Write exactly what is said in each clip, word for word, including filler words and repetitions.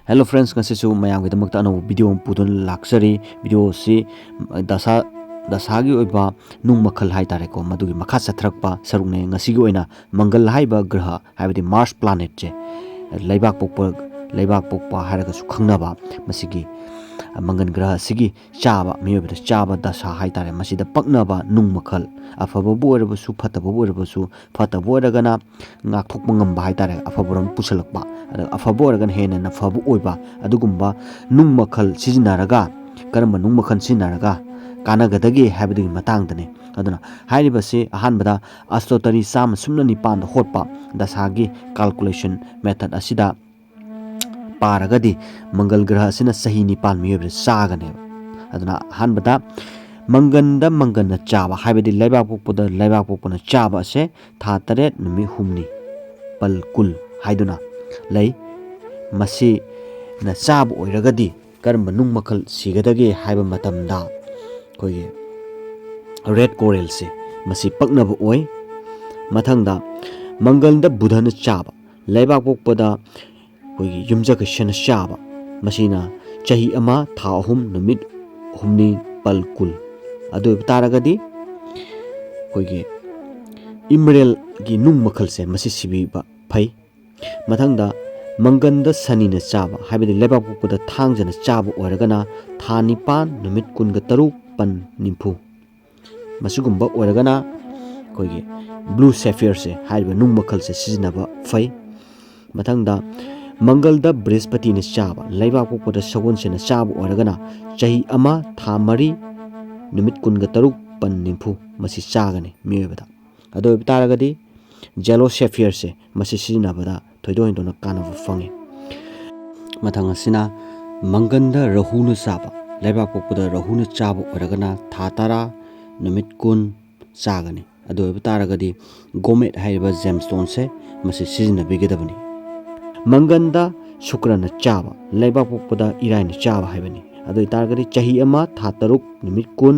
Hello friends, ꯉꯁꯤꯁꯨ ꯃꯌꯥꯝꯒꯤꯗꯃꯛꯇ ꯑꯅꯧꯕ video ꯑꯃ ꯄꯨꯗꯨꯅ ꯂꯥꯛꯆꯔꯤ꯫ Video ꯑꯁꯤ ꯗꯁꯥ, ꯗꯁꯥꯒꯤ ꯑꯣꯏꯕ ꯅꯨꯡ ꯃꯈꯜ ꯍꯥꯏꯇꯥꯔꯦꯀꯣ, ꯃꯗꯨꯒꯤ ꯃꯈꯥ ꯆꯠꯊꯔꯛꯄ ꯁꯔꯨꯛꯅꯦ꯫ ꯉꯁꯤꯒꯤ ꯑꯣꯏꯅ ꯃꯪꯒꯜ ꯍꯥꯏꯔꯤꯕ ꯒ꯭ꯔꯍ, ꯍꯥꯏꯕꯗꯤ Mars planetꯁꯦ, ꯂꯩꯕꯥꯛ ꯄꯣꯛꯄ, ꯂꯩꯕꯥꯛ ꯄꯣꯛꯄ ꯍꯥꯏꯔꯒꯁꯨ ꯈꯪꯅꯕ, ꯃꯁꯤꯒꯤ ꯃꯪꯒꯜ ꯒ꯭ꯔꯍ ꯑꯁꯤꯒꯤ ꯆꯥꯕ, ꯃꯤꯑꯣꯏꯕꯗ ꯆꯥꯕ ꯗꯁꯥ ꯍꯥꯏꯇꯥꯔꯦ, ꯃꯁꯤꯗ ꯄꯛꯅꯕ ꯅꯨꯡ ꯃꯈꯜ, ꯑꯐꯕꯕꯨ ꯑꯣꯏꯔꯕꯁꯨ, ꯐꯠꯇꯕꯕꯨ ꯑꯣꯏꯔꯕꯁꯨ, ꯐꯠꯇꯕ ꯑꯣꯏꯔꯒꯅ ꯉꯥꯛꯊꯣꯛꯄ ꯉꯝꯕ ꯍꯥꯏꯇꯥꯔꯦ, ꯑꯐꯕꯔꯣꯝ ꯄꯨꯁꯜꯂꯛꯄ, ꯑꯗꯨꯒ ꯑꯐꯕ ꯑꯣꯏꯔꯒꯅ ꯍꯦꯟꯅ ꯍꯦꯟꯅ ꯐꯕ ꯑꯣꯏꯕ, ꯑꯗꯨꯒꯨꯝꯕ ꯅꯨꯡ ꯃꯈꯜ ꯁꯤꯖꯤꯟꯅꯔꯒ, ꯀꯔꯝꯕ ꯅꯨꯡ ꯃꯈꯜ ꯁꯤꯖꯤꯟꯅꯔꯒ ꯀꯥꯟꯅꯒꯗꯒꯦ ꯍꯥꯏꯕꯗꯨꯒꯤ ꯃꯇꯥꯡꯗꯅꯦ꯫ ꯑꯗꯨꯅ ꯍꯥꯏꯔꯤꯕꯁꯤ ꯑꯍꯥꯟꯕꯗ ꯑꯁꯇꯣꯇꯔꯤ ꯆꯥꯝꯃ ꯁꯨꯞꯅ ꯅꯤꯄꯥꯟꯗ ꯍꯣꯠꯄ ꯗꯁꯥꯒꯤ calculation method ꯑꯁꯤꯗ ꯄꯥꯔꯒꯗꯤ ꯃꯪꯒꯜ ꯒ꯭ꯔꯍ ꯑꯁꯤꯅ ꯆꯍꯤ ꯅꯤꯄꯥꯟ ꯃꯤꯑꯣꯏꯕꯗ ꯆꯥꯒꯅꯦꯕ꯫ ꯑꯗꯨꯅ ꯑꯍꯥꯟꯕꯗ ꯃꯪꯒꯟꯗ ꯃꯪꯒꯟꯅ ꯆꯥꯕ, ꯍꯥꯏꯕꯗꯤ ꯂꯩꯕꯥꯛ ꯄꯣꯛꯄꯗ ꯂꯩꯕꯥꯛ ꯄꯣꯛꯄꯅ ꯆꯥꯕ ꯑꯁꯦ ꯊꯥ ꯇꯔꯦꯠ ꯅꯨꯃꯤꯠ ꯍꯨꯝꯅꯤ, ꯄꯜ ꯀꯨꯟ ꯍꯥꯏꯗꯨꯅ ꯂꯩ꯫ ꯃꯁꯤꯅ ꯆꯥꯕ ꯑꯣꯏꯔꯒꯗꯤ ꯀꯔꯝꯕ ꯅꯨꯡ ꯃꯈꯜ ꯁꯤꯒꯗꯒꯦ ꯍꯥꯏꯕ ꯃꯇꯝꯗ ꯑꯩꯈꯣꯏꯒꯤ red coralꯁꯦ ꯃꯁꯤ ꯄꯛꯅꯕ ꯑꯣꯏ꯫ ꯃꯊꯪꯗ ꯃꯪꯒꯜꯗ ꯕꯨꯙꯅ ꯆꯥꯕ, ꯂꯩꯕꯥꯛ ꯄꯣꯛꯄꯗ ꯑꯩꯈꯣꯏꯒꯤ ꯌꯨꯝꯖꯀꯩꯁꯅ ꯆꯥꯕ, ꯃꯁꯤꯅ ꯆꯍꯤ ꯑꯃ ꯊꯥ ꯑꯍꯨꯝ ꯅꯨꯃꯤꯠ ꯍꯨꯝꯅꯤ, ꯄꯜ ꯀꯨꯟ꯫ ꯑꯗꯨ ꯑꯣꯏꯕ ꯇꯥꯔꯒꯗꯤ ꯑꯩꯈꯣꯏꯒꯤ emeraldꯒꯤ ꯅꯨꯡ ꯃꯈꯜꯁꯦ ꯃꯁꯤ ꯁꯤꯕꯤꯕ ꯐꯩ꯫ ꯃꯊꯪꯗ ꯃꯪꯒꯟꯗ ꯁꯅꯤꯅ ꯆꯥꯕ, ꯍꯥꯏꯕꯗꯤ ꯂꯩꯕꯥꯛ ꯄꯣꯛꯄꯗ ꯊꯥꯡꯖꯅ ꯆꯥꯕ ꯑꯣꯏꯔꯒꯅ ꯊꯥ ꯅꯤꯄꯥꯟ ꯅꯨꯃꯤꯠ ꯀꯨꯟꯒ ꯇꯔꯨꯛ, ꯄꯟ ꯅꯤꯐꯨ꯫ ꯃꯁꯤꯒꯨꯝꯕ ꯑꯣꯏꯔꯒꯅ ꯑꯩꯈꯣꯏꯒꯤ blue sapphireꯁꯦ ꯍꯥꯏꯔꯤꯕ ꯅꯨꯡ ꯃꯈꯜꯁꯦ ꯁꯤꯖꯤꯟꯅꯕ ꯐꯩ꯫ ꯃꯊꯪꯗ ꯃꯪꯒꯜꯗ ꯕ꯭ꯔꯤꯍꯁꯄꯇꯤꯅ ꯆꯥꯕ, ꯂꯩꯕꯥꯛ ꯄꯣꯛꯄꯗ ꯁꯒꯣꯜꯁꯦꯟꯅ ꯆꯥꯕ ꯑꯣꯏꯔꯒꯅ ꯆꯍꯤ ꯑꯃ ꯊꯥ ꯃꯔꯤ ꯅꯨꯃꯤꯠ ꯀꯨꯟꯒ ꯇꯔꯨꯛ, ꯄꯟ ꯅꯤꯐꯨ ꯃꯁꯤ ꯆꯥꯒꯅꯤ ꯃꯤꯑꯣꯏꯕꯗ꯫ ꯑꯗꯨ ꯑꯣꯏꯕ ꯇꯥꯔꯒꯗꯤ yellow sapphireꯁꯦ ꯃꯁꯤ ꯁꯤꯖꯤꯟꯅꯕꯗ ꯊꯣꯏꯗꯣꯛ ꯍꯦꯟꯗꯣꯛꯅ ꯀꯥꯟꯅꯕ ꯐꯪꯉꯤ꯫ ꯃꯊꯪ ꯑꯁꯤꯅ ꯃꯪꯒꯟꯗ ꯔꯥꯍꯨꯅ ꯆꯥꯕ, ꯂꯩꯕꯥꯛ ꯄꯣꯛꯄꯗ ꯔꯥꯍꯨꯅ ꯆꯥꯕ ꯑꯣꯏꯔꯒꯅ ꯊꯥ ꯇꯔꯥ ꯅꯨꯃꯤꯠ ꯀꯨꯟ ꯆꯥꯒꯅꯤ꯫ ꯑꯗꯨ ꯑꯣꯏꯕ ꯇꯥꯔꯒꯗꯤ ꯒꯣꯃꯦꯠ ꯍꯥꯏꯔꯤꯕ gemstoneꯁꯦ ꯃꯁꯤ ꯁꯤꯖꯤꯟꯅꯕꯤꯒꯗꯕꯅꯤ꯫ ꯃꯪꯒꯟꯗ ꯁꯨꯀ꯭ꯔꯅ ꯆꯥꯕ, ꯂꯩꯕꯥꯛ ꯄꯣꯛꯄꯗ ꯏꯔꯥꯏꯅ ꯆꯥꯕ ꯍꯥꯏꯕꯅꯤ꯫ ꯑꯗꯨ ꯑꯣꯏꯇꯥꯔꯒꯗꯤ ꯆꯍꯤ ꯑꯃ ꯊꯥ ꯇꯔꯨꯛ ꯅꯨꯃꯤꯠ ꯀꯨꯟ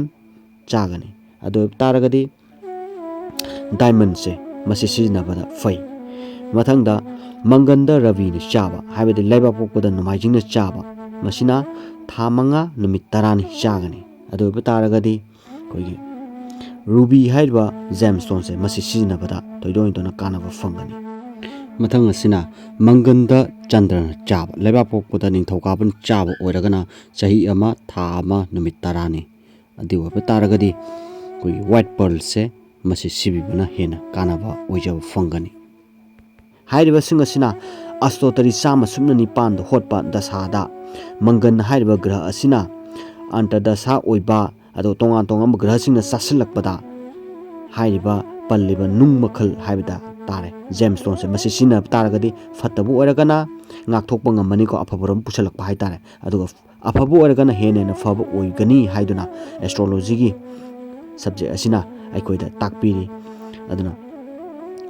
ꯆꯥꯒꯅꯤ꯫ ꯑꯗꯨ ꯑꯣꯏꯕ ꯇꯥꯔꯒꯗꯤ diamondꯁꯦ ꯃꯁꯤ ꯁꯤꯖꯤꯟꯅꯕꯗ ꯐꯩ꯫ ꯃꯊꯪꯗ ꯃꯪꯒꯟꯗ ꯔꯕꯤꯅ ꯆꯥꯕ, ꯍꯥꯏꯕꯗꯤ ꯂꯩꯕꯥꯛꯄꯣꯛꯄꯗ ꯅꯣꯡꯃꯥꯏꯖꯤꯡꯅ ꯆꯥꯕ, ꯃꯁꯤꯅ ꯊꯥ ꯃꯉꯥ ꯅꯨꯃꯤꯠ ꯇꯔꯥꯅꯤ ꯆꯥꯒꯅꯤ꯫ ꯑꯗꯨ ꯑꯣꯏꯕ ꯇꯥꯔꯒꯗꯤ ꯑꯩꯈꯣꯏꯒꯤ ꯔꯨꯕꯤ ꯍꯥꯏꯔꯤꯕ ꯖꯦꯝ ꯁ꯭ꯇꯣꯟꯁꯦ ꯃꯁꯤ ꯁꯤꯖꯤꯟꯅꯕꯗ ꯊꯣꯏꯗꯣꯛ ꯍꯦꯟꯗꯣꯛꯅ ꯀꯥꯟꯅꯕ ꯐꯪꯒꯅꯤ꯫ ꯃꯊꯪ ꯑꯁꯤꯅ ꯃꯪꯒꯟꯗ ꯆꯟꯗ꯭ꯔꯅ ꯆꯥꯕ, ꯂꯩꯕꯥꯛꯄꯣꯛꯄꯗ ꯅꯤꯡꯊꯧꯀꯥꯕꯅ ꯆꯥꯕ ꯑꯣꯏꯔꯒꯅ ꯆꯍꯤ ꯑꯃ, ꯊꯥ ꯑꯃ, ꯅꯨꯃꯤꯠ ꯇꯔꯥꯅꯤ꯫ ꯑꯗꯨ ꯑꯣꯏꯕ ꯇꯥꯔꯒꯗꯤ ꯑꯩꯈꯣꯏꯒꯤ ꯋꯥꯏꯠ ꯄꯔꯜꯁꯦ ꯃꯁꯤ ꯁꯤꯕꯤꯕꯅ ꯍꯦꯟꯅ ꯀꯥꯟꯅꯕ ꯑꯣꯏꯖꯕ ꯐꯪꯒꯅꯤ꯫ ꯍꯥꯏꯔꯤꯕꯁꯤꯡ ꯑꯁꯤꯅ ꯑꯁꯇꯣꯇꯔꯤ ꯆꯥꯝꯃ ꯁꯨꯞꯅ ꯅꯤꯄꯥꯟꯗ ꯍꯣꯠꯄ ꯗꯁꯥꯗ ꯃꯪꯒꯟ ꯍꯥꯏꯔꯤꯕ ꯒ꯭ꯔꯍ ꯑꯁꯤꯅ ꯑꯟꯇꯔꯗꯁꯥ ꯑꯣꯏꯕ, ꯑꯗꯣ ꯇꯣꯉꯥꯟ ꯇꯣꯉꯥꯟꯕ ꯒ꯭ꯔꯍꯁꯤꯡꯅ ꯆꯥꯁꯤꯜꯂꯛꯄꯗ ꯍꯥꯏꯔꯤꯕ ꯄꯜꯂꯤꯕ ꯅꯨꯡ ꯃꯈꯜ ꯍꯥꯏꯕꯗ ꯇꯥꯔꯦ, ꯖꯦꯝ ꯁ꯭ꯇꯣꯟꯁꯦ ꯃꯁꯤ ꯁꯤꯖꯤꯟꯅꯕ ꯇꯥꯔꯒꯗꯤ ꯐꯠꯇꯕ ꯑꯣꯏꯔꯒꯅ ꯉꯥꯛꯊꯣꯛꯄ ꯉꯝꯃꯅꯤꯀꯣ, ꯑꯐꯕꯔꯣꯝ ꯄꯨꯁꯜꯂꯛꯄ ꯍꯥꯏꯇꯥꯔꯦ꯫ ꯑꯗꯨꯒ ꯑꯐꯕ ꯑꯣꯏꯔꯒꯅ ꯍꯦꯟꯅ ꯍꯦꯟꯅ ꯐꯕ ꯑꯣꯏꯒꯅꯤ ꯍꯥꯏꯗꯨꯅ ꯑꯦꯁꯇ꯭ꯔꯣꯂꯣꯖꯤꯒꯤ ꯁꯕꯖꯦꯛ ꯑꯁꯤꯅ ꯑꯩꯈꯣꯏꯗ ꯇꯥꯛꯄꯤꯔꯤ꯫ ꯑꯗꯨꯅ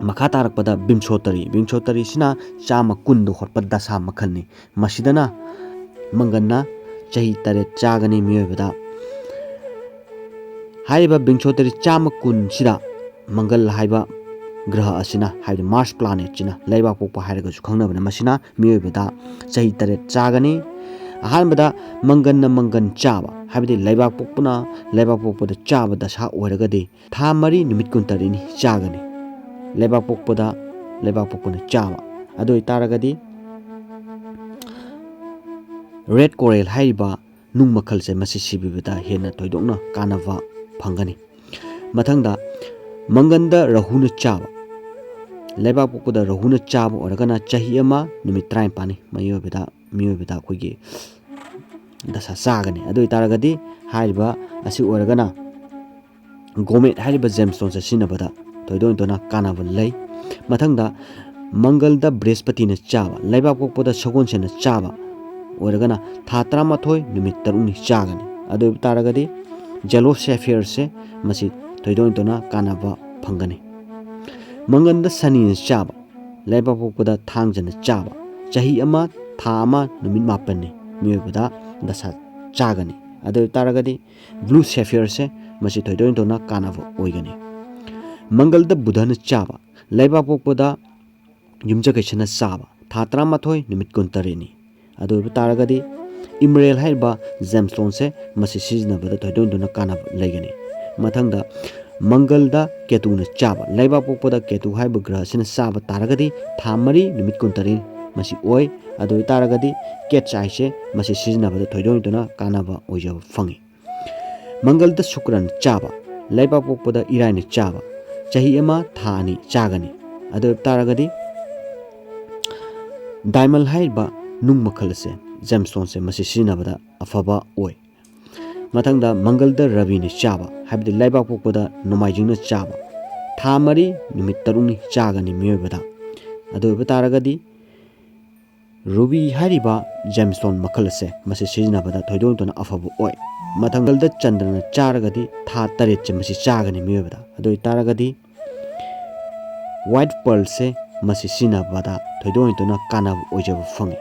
ꯃꯈꯥ ꯇꯥꯔꯛꯄꯗ ꯕꯤꯝꯁꯣꯇꯔꯤ, ꯕꯤꯝꯁꯣꯇꯔꯤꯁꯤꯅ ꯆꯥꯝꯃ ꯀꯨꯟꯗ ꯍꯣꯠꯄ ꯗꯁꯥ ꯃꯈꯜꯅꯤ꯫ ꯃꯁꯤꯗꯅ ꯃꯪꯒꯟꯅ ꯆꯍꯤ ꯇꯔꯦꯠ ꯆꯥꯒꯅꯤ ꯃꯤꯑꯣꯏꯕꯗ꯫ ꯍꯥꯏꯔꯤꯕ ꯕꯤꯝꯁꯣꯇꯔꯤ ꯆꯥꯝꯃ ꯀꯨꯟꯁꯤꯗ ꯃꯪꯒꯜ ꯍꯥꯏꯕ ꯒ꯭ꯔꯍ ꯑꯁꯤꯅ, ꯍꯥꯏꯕꯗꯤ ꯃꯥꯔꯁ ꯄ꯭ꯂꯥꯅꯦꯠꯁꯤꯅ, ꯂꯩꯕꯥꯛꯄꯣꯛꯄ ꯍꯥꯏꯔꯒꯁꯨ ꯈꯪꯅꯕꯅ, ꯃꯁꯤꯅ ꯃꯤꯑꯣꯏꯕꯗ ꯆꯍꯤ ꯇꯔꯦꯠ ꯆꯥꯒꯅꯤ꯫ ꯑꯍꯥꯟꯕꯗ ꯃꯪꯒꯟꯅ ꯃꯪꯒꯟ ꯆꯥꯕ, ꯍꯥꯏꯕꯗꯤ ꯂꯩꯕꯥꯛꯄꯣꯛꯄꯅ ꯂꯩꯕꯥꯛꯄꯣꯛꯄꯗ ꯆꯥꯕ ꯗꯁꯥ ꯑꯣꯏꯔꯒꯗꯤ ꯊꯥ ꯃꯔꯤ ꯅꯨꯃꯤꯠ ꯀꯨꯟꯇꯔꯦꯠꯅꯤ ꯆꯥꯒꯅꯤ, ꯂꯩꯕꯥꯛꯄꯣꯛꯄꯗ ꯂꯩꯕꯥꯛꯄꯣꯛꯄꯅ ꯆꯥꯕ꯫ ꯑꯗꯨ ꯑꯣꯏꯇꯥꯔꯒꯗꯤ ꯔꯦꯠ ꯀꯣꯔꯦꯜ ꯍꯥꯏꯔꯤꯕ ꯅꯨꯡ ꯃꯈꯜꯁꯦ ꯃꯁꯤ ꯁꯤꯕꯤꯕꯗ ꯍꯦꯟꯅ ꯊꯣꯏꯗꯣꯛꯅ ꯀꯥꯟꯅꯕ ꯐꯪꯒꯅꯤ꯫ ꯃꯊꯪꯗ ꯃꯪꯒꯟꯗ ꯔꯍꯨꯅ ꯆꯥꯕ, ꯂꯩꯕꯥꯛꯄꯣꯛꯄꯗ ꯔꯍꯨꯅ ꯆꯥꯕ ꯑꯣꯏꯔꯒꯅ ꯆꯍꯤ ꯑꯃ ꯅꯨꯃꯤꯠ ꯇꯔꯥꯅꯤꯄꯥꯜꯅꯤ ꯃꯤꯑꯣꯏꯕꯗ, ꯃꯤꯑꯣꯏꯕꯗ ꯑꯩꯈꯣꯏꯒꯤ ꯗꯁꯥ ꯆꯥꯒꯅꯤ꯫ ꯑꯗꯨ ꯑꯣꯏꯇꯥꯔꯒꯗꯤ ꯍꯥꯏꯔꯤꯕ ꯑꯁꯤ ꯑꯣꯏꯔꯒꯅ ꯒꯣꯃꯦꯠ ꯍꯥꯏꯔꯤꯕ ꯖꯦꯝ ꯁ꯭ꯇꯣꯟꯁꯦ ꯁꯤꯖꯤꯟꯅꯕꯗ ꯊꯣꯏꯗꯣꯛ ꯍꯦꯟꯗꯣꯛꯅ ꯀꯥꯟꯅꯕ ꯂꯩ꯫ ꯃꯊꯪꯗ ꯃꯪꯒꯜꯗ ꯕ꯭ꯔꯤꯍꯁꯄꯇꯤꯅ ꯆꯥꯕ, ꯂꯩꯕꯥꯛꯄꯣꯛꯄꯗ ꯁꯒꯣꯜꯁꯦꯟꯅ ꯆꯥꯕ ꯑꯣꯏꯔꯒꯅ ꯊꯥ ꯇꯔꯥꯃꯥꯊꯣꯏ ꯅꯨꯃꯤꯠ ꯇꯔꯨꯛꯅꯤ ꯆꯥꯒꯅꯤ꯫ ꯑꯗꯨ ꯑꯣꯏꯕ ꯇꯥꯔꯒꯗꯤ ꯖꯦꯂꯣ ꯁꯦꯐꯤꯌꯔꯁꯦ ꯃꯁꯤ ꯊꯣꯏꯗꯣꯛ ꯍꯦꯟꯗꯣꯛꯅ ꯀꯥꯟꯅꯕ ꯐꯪꯒꯅꯤ꯫ ꯃꯪꯒꯜꯗ ꯁꯅꯤꯅ ꯆꯥꯕ, ꯂꯩꯕꯥꯛꯄꯣꯛꯄꯗ ꯊꯥꯡꯖꯅ ꯆꯥꯕ, ꯆꯍꯤ ꯑꯃ, ꯊꯥ ꯑꯃ, ꯅꯨꯃꯤꯠ ꯃꯥꯄꯟꯅꯤ ꯃꯤꯑꯣꯏꯕꯗ ꯗꯁꯥ ꯆꯥꯒꯅꯤ꯫ ꯑꯗꯨ ꯑꯣꯏꯕ ꯇꯥꯔꯒꯗꯤ ꯕ꯭ꯂꯨ ꯁꯦꯐꯤꯌꯔꯁꯦ ꯃꯁꯤ ꯊꯣꯏꯗꯣꯛ ꯍꯦꯟꯗꯣꯛꯅ ꯀꯥꯟꯅꯕ ꯑꯣꯏꯒꯅꯤ꯫ ꯃꯪꯒꯜꯗ ꯕꯨꯙꯅ ꯆꯥꯕ, ꯂꯩꯕꯥꯛꯄꯣꯛꯄꯗ ꯌꯨꯝꯖꯀꯩꯁꯅ ꯆꯥꯕ ꯊꯥ ꯇꯔꯥꯃꯥꯊꯣꯏ ꯅꯨꯃꯤꯠ ꯀꯨꯟꯇꯔꯦꯠꯅꯤ꯫ ꯑꯗꯨ ꯑꯣꯏꯕ ꯇꯥꯔꯒꯗꯤ ꯏꯃꯔꯦꯜ ꯍꯥꯏꯔꯤꯕ ꯖꯦꯝꯁꯇꯣꯟꯁꯦ ꯃꯁꯤ ꯁꯤꯖꯤꯟꯅꯕꯗ ꯊꯣꯏꯗꯣꯛ ꯍꯦꯟꯗꯣꯛꯅ ꯀꯥꯟꯅꯕ ꯂꯩꯒꯅꯤ꯫ ꯃꯊꯪꯗ ꯃꯪꯒꯜꯗ ꯀꯦꯇꯨꯅ ꯆꯥꯕ, ꯂꯩꯕꯥꯛ ꯄꯣꯛꯄꯗ ꯀꯦꯇꯨ ꯍꯥꯏꯕ ꯒ꯭ꯔꯍ ꯑꯁꯤꯅ ꯆꯥꯕ ꯇꯥꯔꯒꯗꯤ ꯊꯥ ꯃꯔꯤ ꯅꯨꯃꯤꯠ ꯀꯨꯟꯇꯔꯦꯠ ꯃꯁꯤ ꯑꯣꯏ꯫ ꯑꯗꯨ ꯑꯣꯏ ꯇꯥꯔꯒꯗꯤ ꯀꯦꯠꯁ ꯑꯥꯏꯁꯦ ꯃꯁꯤ ꯁꯤꯖꯤꯟꯅꯕꯗ ꯊꯣꯏꯗꯣꯛ ꯍꯦꯟꯗꯣꯛꯅ ꯀꯥꯟꯅꯕ ꯑꯣꯏꯖꯕ ꯐꯪꯉꯤ꯫ ꯃꯪꯒꯜꯗ ꯁꯨꯀ꯭ꯔꯅ ꯆꯥꯕ, ꯂꯩꯕꯥꯛ ꯄꯣꯛꯄꯗ ꯏꯔꯥꯏꯅ ꯆꯥꯕ, ꯆꯍꯤ ꯑꯃ ꯊꯥ ꯑꯅꯤ ꯆꯥꯒꯅꯤ꯫ ꯑꯗꯨ ꯑꯣꯏꯕ ꯇꯥꯔꯒꯗꯤ ꯗꯥꯏꯃꯜ ꯍꯥꯏꯔꯤꯕ ꯅꯨꯡ ꯃꯈꯜ ꯑꯁꯦ, ꯖꯦꯝꯁꯇꯣꯟꯁꯦ, ꯃꯁꯤ ꯁꯤꯖꯤꯟꯅꯕꯗ ꯑꯐꯕ ꯑꯣꯏ꯫ ꯃꯊꯪꯗ ꯃꯪꯒꯜꯗ ꯔꯕꯤꯅ ꯆꯥꯕ, ꯍꯥꯏꯕꯗꯤ ꯂꯩꯕꯥꯛ ꯄꯣꯛꯄꯗ ꯅꯣꯡꯃꯥꯏꯖꯤꯡꯅ ꯆꯥꯕ, ꯊꯥ ꯃꯔꯤ ꯅꯨꯃꯤꯠ ꯇꯔꯨꯛꯅꯤ ꯆꯥꯒꯅꯤ ꯃꯤꯑꯣꯏꯕꯗ꯫ ꯑꯗꯨ ꯑꯣꯏꯕ ꯇꯥꯔꯒꯗꯤ ꯔꯨꯕꯤ ꯍꯥꯏꯔꯤꯕ ꯖꯦꯝꯁꯇꯣꯟ ꯃꯈꯜ ꯑꯁꯦ ꯃꯁꯤ ꯁꯤꯖꯤꯟꯅꯕꯗ ꯊꯣꯏꯗꯣꯛ ꯍꯦꯟꯗꯣꯛꯅ ꯑꯐꯕ ꯑꯣꯏ꯫ ꯃꯊꯪꯗ ꯆꯟꯗ꯭ꯔꯅ ꯆꯥꯔꯒꯗꯤ ꯊꯥ ꯇꯔꯦꯠꯁꯦ ꯃꯁꯤ ꯆꯥꯒꯅꯤ ꯃꯤꯑꯣꯏꯕꯗ꯫ ꯑꯗꯨ ꯑꯣꯏꯇꯥꯔꯒꯗꯤ ꯋꯥꯏꯠ ꯄꯔꯜꯁꯦ ꯃꯁꯤ ꯁꯤꯖꯤꯟꯅꯕꯗ ꯊꯣꯏꯗꯣꯛ ꯍꯦꯟꯗꯣꯛꯅ ꯀꯥꯟꯅꯕ ꯑꯣꯏꯖꯕ ꯐꯪꯉꯤ꯫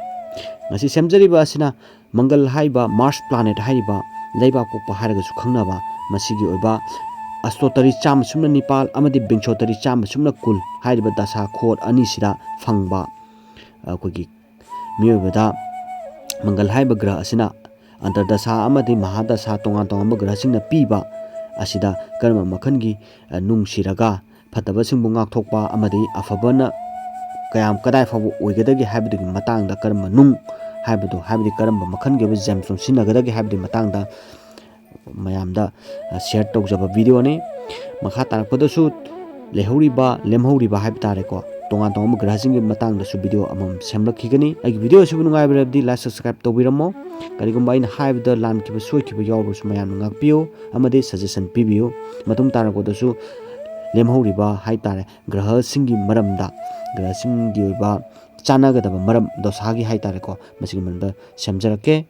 ꯉꯁꯤ ꯁꯦꯝꯖꯔꯤꯕ ꯑꯁꯤꯅ ꯃꯪꯒꯜ ꯍꯥꯏꯔꯤꯕ, ꯃꯥꯔꯁ ꯄ꯭ꯂꯥꯅꯦꯠ ꯍꯥꯏꯔꯤꯕ, ꯂꯩꯕꯥꯛ ꯄꯣꯛꯄ ꯍꯥꯏꯔꯒꯁꯨ ꯈꯪꯅꯕ, ꯃꯁꯤꯒꯤ ꯑꯣꯏꯕ ꯑꯁꯇꯣꯇꯔꯤ ꯆꯥꯝꯃ ꯁꯨꯞꯅ ꯅꯤꯄꯥꯜ ꯑꯃꯗꯤ ꯕꯤꯡꯁꯣꯇꯔꯤ ꯆꯥꯝꯃ ꯁꯨꯞꯅ ꯀꯨꯟ ꯍꯥꯏꯔꯤꯕ ꯗꯁꯥ ꯈꯣꯠ ꯑꯅꯤꯁꯤꯗ ꯐꯪꯕ ꯑꯩꯈꯣꯏꯒꯤ ꯃꯤꯑꯣꯏꯕꯗ ꯃꯪꯒꯜ ꯍꯥꯏꯕ ꯒ꯭ꯔꯍ ꯑꯁꯤꯅ ꯑꯟꯇꯔꯗꯁꯥ ꯑꯃꯗꯤ ꯃꯍꯥꯗꯁꯥ, ꯇꯣꯉꯥꯟ ꯇꯣꯉꯥꯟꯕ ꯒ꯭ꯔꯍꯁꯤꯡꯅ ꯄꯤꯕ ꯑꯁꯤꯗ ꯀꯔꯝꯕ ꯃꯈꯜꯒꯤ, ꯑ, ꯅꯨꯡꯁꯤꯔꯒ ꯐꯠꯇꯕꯁꯤꯡꯕꯨ ꯉꯥꯛꯊꯣꯛꯄ ꯑꯃꯗꯤ ꯑꯐꯕꯅ ꯀꯌꯥꯝ, ꯀꯗꯥꯏ ꯐꯥꯎꯕ ꯑꯣꯏꯒꯗꯒꯦ ꯍꯥꯏꯕꯗꯨꯒꯤ ꯃꯇꯥꯡꯗ, ꯀꯔꯝꯕ ꯅꯨꯡ ꯍꯥꯏꯕꯗꯨ, ꯍꯥꯏꯕꯗꯤ ꯀꯔꯝꯕ ꯃꯈꯜꯒꯤ ꯑꯣꯏꯕ ꯖꯦꯝꯁꯇꯣꯟ ꯁꯤꯖꯤꯟꯅꯒꯗꯒꯦ ꯍꯥꯏꯕꯗꯨꯒꯤ ꯃꯇꯥꯡꯗ ꯃꯌꯥꯝꯗ, ꯑ, ꯁꯤꯌꯔ ꯇꯧꯖꯕ ꯚꯤꯗꯤꯑꯣꯅꯤ꯫ ꯃꯈꯥ ꯇꯥꯔꯛꯄꯗꯁꯨ ꯂꯩꯍꯧꯔꯤꯕ, ꯂꯦꯝꯍꯧꯔꯤꯕ ꯍꯥꯏꯕ ꯇꯥꯔꯦꯀꯣ, ꯇꯣꯉꯥꯟ ꯇꯣꯉꯥꯟꯕ ꯒ꯭ꯔꯍꯁꯤꯡꯒꯤ ꯃꯇꯥꯡꯗꯁꯨ ꯚꯤꯗꯤꯑꯣ ꯑꯃꯃꯝ ꯁꯦꯝꯂꯛꯈꯤꯒꯅꯤ꯫ ꯑꯩꯒꯤ ꯚꯤꯗꯤꯑꯣ ꯑꯁꯤꯕꯨ ꯅꯨꯡꯉꯥꯏꯕꯤꯔꯕꯗꯤ ꯂꯥꯏꯛ, ꯁꯕꯁꯀ꯭ꯔꯥꯏꯕ ꯇꯧꯕꯤꯔꯝꯃꯣ꯫ ꯀꯔꯤꯒꯨꯝꯕ ꯑꯩꯅ ꯍꯥꯏꯕꯗ ꯂꯥꯟꯈꯤꯕ, ꯁꯣꯏꯈꯤꯕ ꯌꯥꯎꯔꯕꯁꯨ ꯃꯌꯥꯝꯅ ꯉꯥꯛꯄꯤꯌꯨ ꯑꯃꯗꯤ ꯁꯖꯦꯁꯟ ꯄꯤꯕꯤꯌꯨ꯫ ꯃꯇꯨꯡ ꯇꯥꯔꯛꯄꯗꯁꯨ ꯂꯦꯝꯍꯧꯔꯤꯕ ꯍꯥꯏ ꯇꯥꯔꯦ, ꯒ꯭ꯔꯍꯁꯤꯡꯒꯤ ꯃꯔꯝꯗ, ꯒ꯭ꯔꯍꯁꯤꯡꯒꯤ ꯑꯣꯏꯕ ꯆꯥꯟꯅꯒꯗꯕ ꯃꯔꯝ, ꯗꯣꯁꯥꯒꯤ ꯍꯥꯏ ꯇꯥꯔꯦꯀꯣ, ꯃꯁꯤꯒꯤ ꯃꯔꯝꯗ ꯁꯦꯝꯖꯔꯛꯀꯦ꯫